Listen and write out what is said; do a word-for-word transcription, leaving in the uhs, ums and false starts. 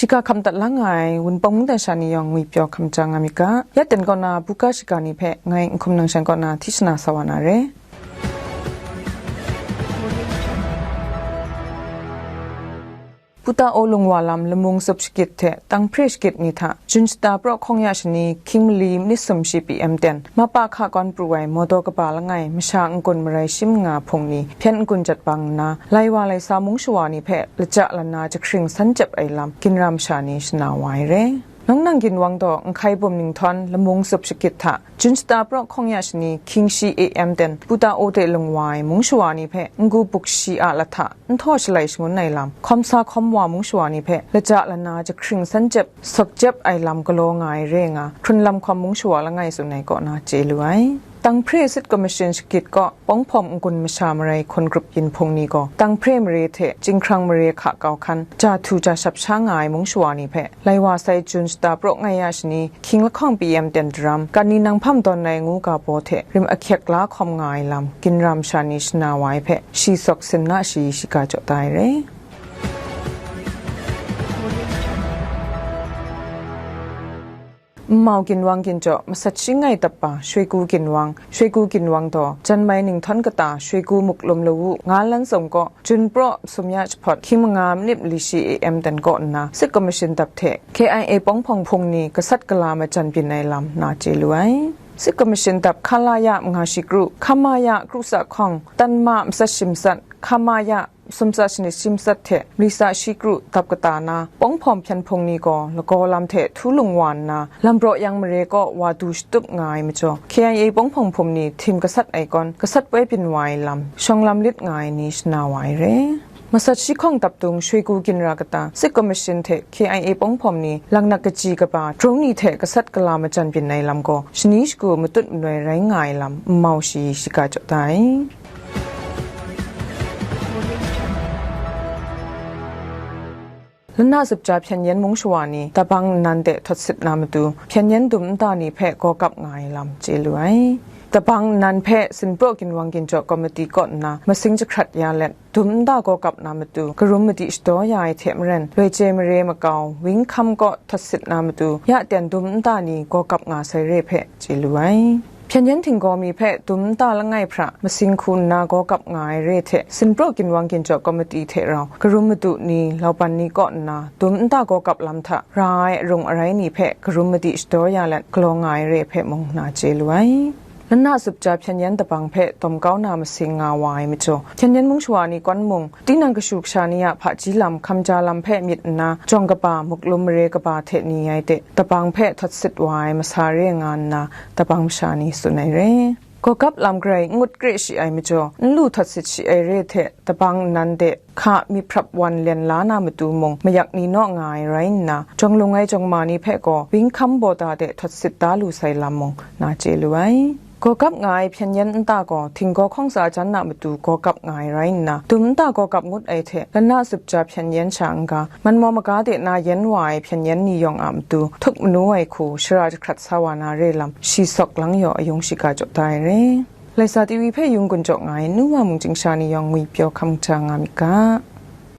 Shiga hkam dat la nga ai Wunpawng mungdan sha ni yawng ngwi pyaw hkam ja nga myit ga, ya ten kaw na buga shiga ni hpe ngai Nhkum Nang Shan kaw na Hti Shana sa wa na re. Puta O lungwa lam Lamung Zup shakit hte Tanghpre shakit ni hta Jun shata praw hkawng ya shani hkying mali minit sum shi P M ten, mapa hka kawn pru ai mawdaw kaba langai masha n-gun marai shi manga hpung ni hpyen n-gun jat bang nna, lai wa lai sa mung shawa ni hpe laja lana jahkring san jep ai lam ginra masha ni shana wa ai re. Nawng nang ginwang daw Nhkai Bum Ninghthawn Lamung Zup shakit hta Jun shata praw hkawng ya shani hkying shi A M ten Puta O de lungwa ai mung shawa ni hpe n-gu buk shi a lat hta n htaw shalai shangun ai lam, hkawm sa hkawm wa mung shawa ni hpe laja lana jahkring san jep, sok jep ai lam galaw nga ai re nga, hkrun lam hkawm mung shawa langai tsun ai kaw na chye lu ai. Tanghpre Sit Commission shakit kaw Pawng Hpawm n-gun masha marai hkun grup yin hpung ni gaw Tanghpre mare hte Chyinghkrang mare hka kau hkan ja htu ja shap sha nga ai mung shawa ni hpe, lai wa sai Jun shata praw ngai ya shani hkying lahkawng P M ten daram, kan ni nang hpam dawn ai ngu ga baw hte rim ahkyek la hkawm nga ai lam, ginra masha ni shana wa ai hpe, shi sawk sin na shi shiga jaw da ai re. Nmau ginwang ginjaw masat shi ngai tap pa Shwegu ginwang, Shwegu ginwang daw, Janmai Ninghthawn kata Shwegu Muklum Lawu nga lan tsawm kaw, Jun praw sum ya jahpawt, hkying manga minit mali shi A M ten kaw nna, Sit Commission dap hte K I A Pawng Hpawm hpung ni gasat gala majan byin ai lam na chye lu ai. Sit Commission dap Khalaya manga shi kru, Khamaya kru sa hkawng, Tanma matsat shi matsat, Khamaya sumsat shanit shi matsat hte mali sa shi kru dap kata na, Pawng Hpawm hpyen hpung ni gaw lagaw lam hte htu lung wa nna, Lambraw Yang mare kaw wa du shatup nga ai majaw, K I A Pawng Hpawm hpung ni htim gasat ai kawn, gasat poi byin wa ai lam, shawng lam lit nga ai ni shana wa ai re. Masat shi hkawng dap dung Shwegu ginra kata Sit Commission hte K I A Pawng Hpawm ni laknak kaji kaba drone ni hte gasat gala majan byin ai lam gaw, shani shagu matut manoi rai nga ai lam, nmau shi shiga jaw da ai. Lana zup ja hpyen yen mung shawa ni dabang nnan de htawt sit na matu, hpyen yen dum nta ni hpe gaw kap nga ai lam chye lu ai. Dabang nnan hpe Sinpraw Ginwang Ginjaw Komiti kaw nna masing jahkrat ya let, dum nta gaw kap na matu, karum madi shadaw ya ai hte maren, loi chye mare makau, wing hkam kaw htawt sit na matu, ya ten dum nta ni gaw kap nga sai re hpe chye lu ai. Hpyen yen htinggaw mi hpe dum nta langai hpra masing hku nna gaw kap nga ai re hte, Sinpraw Ginwang Ginjaw Komiti hte rau karum madu ni, lauban ni kaw nna dum nta gaw kap lam hta ra ai arung arai ni hpe karum madi shadaw ya let galaw nga ai re hpe mung na chye lu ai. Lana zup ja hpyen yen dabang hpe dawm kau na masing nga wa ai majaw, hpyen yen mung shawa ni kawn mung, tinang kashu kasha ni a hpaji lam, hkamja lam hpe myit nna, jawng kaba, muklum mare kaba hte ni ai de, dabang hpe htawt sit wa ai masa re nga nna, dabang masha ni tsun ai re. Gawgap lam grai n ngut kre shi ai majaw, n lu htawt sit shi ai re hte, dabang nnan de hka myit hprap wan len la na matu mung, mayak ni naw nga ai rai nna, jawng lung ai jawng ma ni hpe gaw, wing hkam bawda de htawt sit da lu sai lam mung, na chye lu ai. Gawgap nga ai hpyen yen nta gaw, htinggaw hkawng tsa jan na matu gawgap nga ai rai nna, dum nta gawgap ngut ai hte, lana zup ja hpyen yen sha n-ga, manmaw maga de na yen wa ai hpyen yen ni yawng a matu, htuk manu ai hku, shara jahkrat sa wa na re lam, shi sawk lang yaw ayung shiga jaw da ai re. Laisa T V hpe yung gun jaw nga ai nu wa mung chyingsha ni yawng ngwi pyaw hkam hkra nga myit ga.